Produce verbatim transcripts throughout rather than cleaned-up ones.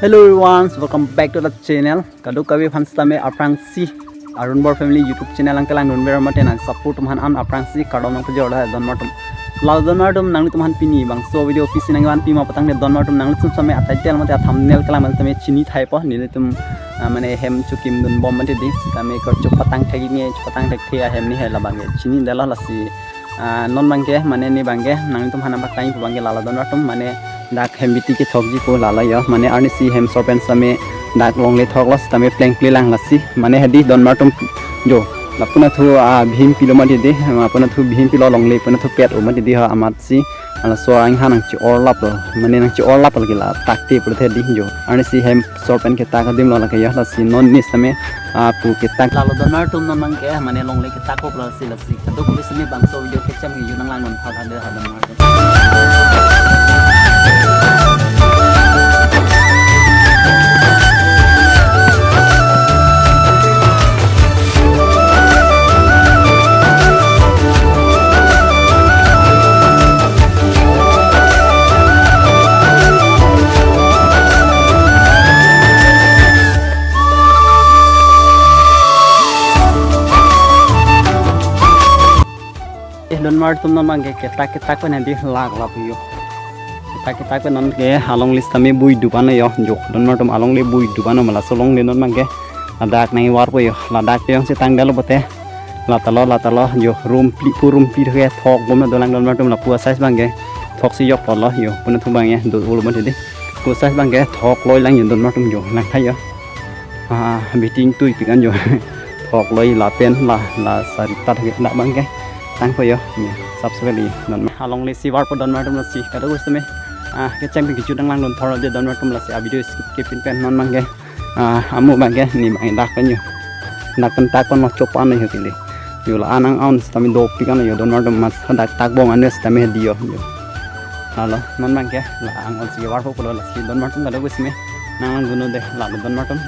Hello everyone, welcome back to the channel. Kadokave aphan sitame aphrangsi Arun Bor Family YouTube channel nangkelangdun ber mate nang support atum aphan aphrangsi kardom nangpajor lo donmar atum. Lalo donmar atum, nanglitum aphan pini bangso video pisi nangvanpi ma patangte donmar atum, nanglitum sitame a-title mate a-thumbnail kelang mate sitame chini thaipo, nelitum, ah, mane hem chekimdun bom mate di, sitame kechok patang thek-ikji, chok patang thekthe ahem ni he labang ke chinidetlo lasi. Ah, non abangke, mane ne abangke nanglitum aphan nangpatangji pu abangke lalo donmar atum, mane dak hem biti kethokji pu lalo yo, mane arnisi hem sor pen sitame dak longle thoklo sitame plengple lang lasi, mane hedi donmar atum jo, lapu nathu, ah, bihim pilo mati di, lapu nathu bihim pilo longle, lapu nathu pet-o mati di ha amatsi, laso angha nangche-orlaplo, mane nangche-orlaplo ke la takte pulote di jo, arnisi hem sor pen ketak adim lo lake yo, lasi non ne sitame, ah, pu ketak. Lalo donmar atum, non abangke mane longle ketak-o pulo si lasi. Kadokave sitame bangso video kecham ke yo nanglangdun tha tha de ha donmar atum. Eh, donmar atum, non abangke ketak ketak pen hedi laklap yo. Ketak ketak pen non ke alongle sitame bui dup an yo. Jo, donmar atum, alongle bui dup an ma laso longle non abangke. Ladak nangvarpo yo. Ladak ke jongsi tangdetlo pote, latalo, latalo jo, rumpli pu rumpli ke thok bomlo dolang donmar atum, lapu a-size abangke thoksi jokpolo yo. Lapu nathu abangke do-olo mati di. Lapu a-size abangke thok loi lang yo donmar atum jo. Lang thai yo. Ah, biting tui pik an jo. Thok loi lapen la, la sarita thek dak abangke tangpo yo. Yo, sap sekali donmar. Alongle si varpo donmar atum, lasi kadokave sitame, ah, kecham ke kejut nanglangdun thor de donmar atum, lasi a-video skip kepin pen non abangke. Ah, amu abangke ne abang dak pen yo. Dak pen tak pen lo chop an yo kili. Yo la anang an sitame dopik an yo donmar atum, mas dak tak bong an sitame hedi yo. Yo. Lalo, non abangke la ang-ot si varpo pulo lasi donmar atum, kadokave sitame nanglangdun de lalo donmar atum.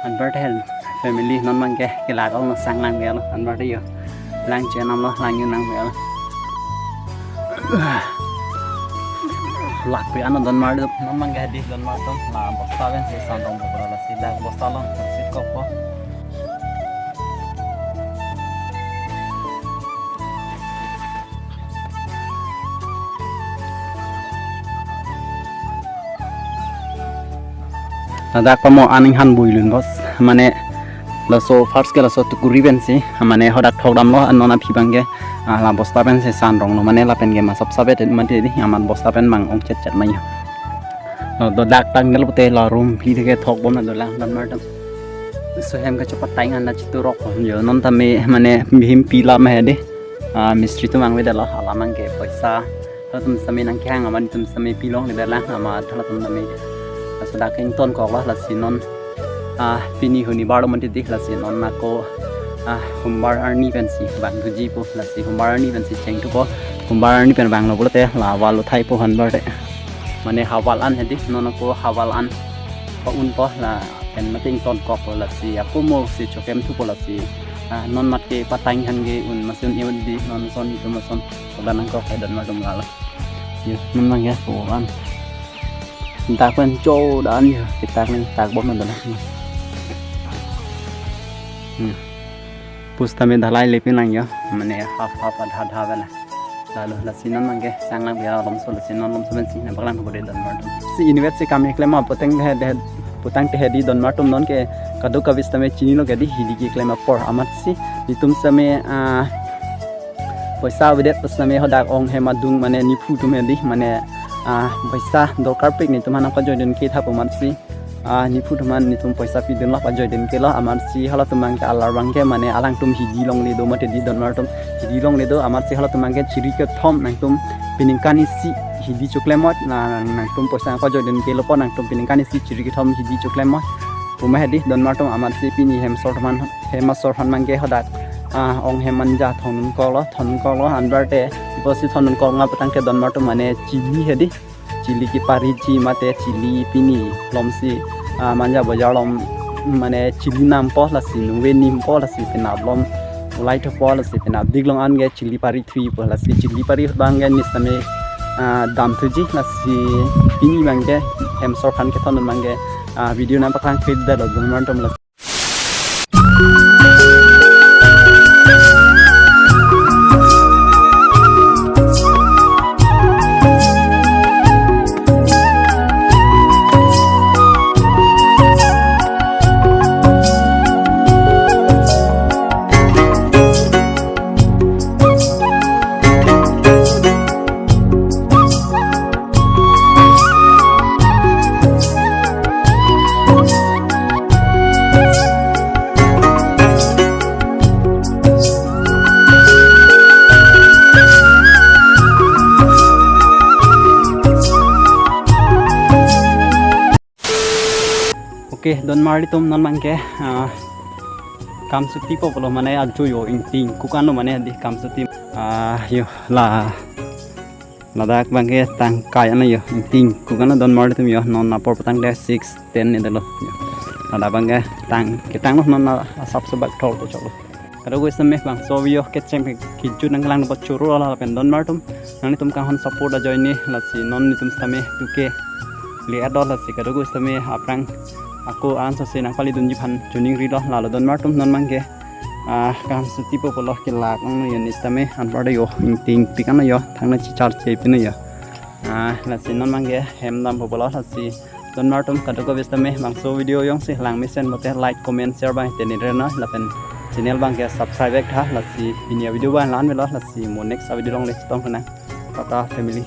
Anparta hen family, non abangke kelak along sang lang bialo, anparta yo. Lang chenam lo, lang yo nang bialo. Lak pe ano donmar atum, non abangke hedi donmar atum, la bosta pen si san rongpo lasi, dak bosta along sit kokpo. Ladak pamo aning han builun bos, mane laso first ke laso tukuri pensi, mane hadak thok damlo, non aphi abangke, ah, la bosta pensi san ronglo, mane lapen ke ma sop sabe te mati di, amat bosta pen abang ongchet chet ma yo. Lo do dak tangdetlo pote la rumpli thek ke thok bomlo dolang donmar atum. So hem ke chok patang an na chitu rok yo, non tame mane bihim pila ma hedi. Ah, mistri atum angvedetlo, alam abangke poisa. Halatum sitame nangkehang amat netum sitame pilongledet lang, amat halatum tame. Laso dak ington koklo lasi non, ah, pini huni barlo mati di, lasi non ako, ah, humbar arni pensi bang thuji po, lasi humbar arni pensi chengthupo, humbar arni pen banglo pulote la wall uthaipo anparta. Mane ha wall an hedi, non ako ha wall an pa-unpo lapen mate ington kokpo, lasi ako mo si chokem thupo lasi. Ah, non mat ke patang han ke un masun iun di non son itum masun. Kodan nangkok hai donmar atum lalo. Yo, non abangke ko an. Dak pen cho dan yo, ketak nangtak bom dolang. Hmm. Pusitame dhalai lepin lang yo, mane half half adha adha bela. Lalo lasi non abangke sang lang biya lomso, lasi non lomso pensi nangpaklang ko de donmar atum. Si inutvet si kami klem apoteng de de Putangte hedi donmar atum, non ke kadokave sitame chinilo ke hedi, hidi keklem apor amatsi netum sitame, ah, poisa avedet sitame hadak ong hem adung mane nephu atum hedi mane, ah, poisa dorkar pik netum aphan nangpajoidun ke thap amatsi, ah, nephu atum aphan netum poisa pidunlo, pajoidun kelo amatsi halatum abangke alar abangke mane alangtum hidi longle do mate hedi donmar atum, hidi longle do amatsi halatum abangke chiri kethom nangtum peningkan isi hidi choklem mot, na nangtum poisa nangpajoidun kelo apot nangtum peningkan isi chiri kethom hidi choklem mot. Puma hedi donmar atum, amatsi pini hem asor aphan, hem asor aphan abangke hadak, ah, ong hem manja thondun koklo, thondun koklo, anparte iposi thondun kok nga putangte donmar atum mane chili hedi, chili kepari ji mate chili pini malomsi, ah, manja bojar along mane chili nampo, lasi nungve nimpo, lasi penap along ulai thopo, lasi penap dik along anke chili pari thuipo, lasi chili pari abangke nesitame, ah, dam thuji, lasi pini abangke hem asor aphan kethondun abangke, ah, video nangpaklang krit detlo donmar atum, lasi. Okay, donmarli atum, non abangke, ah, kam suti po pulo mane ajo yo, ingting kukan lo mane hedi kam suti. Ah, yo la, ladak abangke tangkai an lo yo, ingting kukan lo donmarli atum yo, non apor putangte six ten ni dolo yo. Ladak abangke tang, ketang lo non la asap sebak thol to choklo. Kadokave sitame bangso video kecheng kejut nangkelang dapat churu ala lapen donmar atum, nanglitum kanghon support ajoine lasi non netum sitame tuke le adol, lasi kadokave sitame aphrang ako an sose nangpalidunji aphan choningrilo, lalo donmar atum, non abangke, ah, kam suti po pulo, kelak ong lo yo nesitame, anparte yo ingting pik an lo yo, thangnat chichar che pin lo yo. Ah, lasi non abangke hem dampo pulo, lasi donmar atum, kadokave sitame bangso video jongsi lang mesen mate like, comment, share abang teni rena, lapen channel abangke subscribe ek tha, lasi pini avideo abang la-an melo, lasi mo next avideo along le chetong kena. Tata family.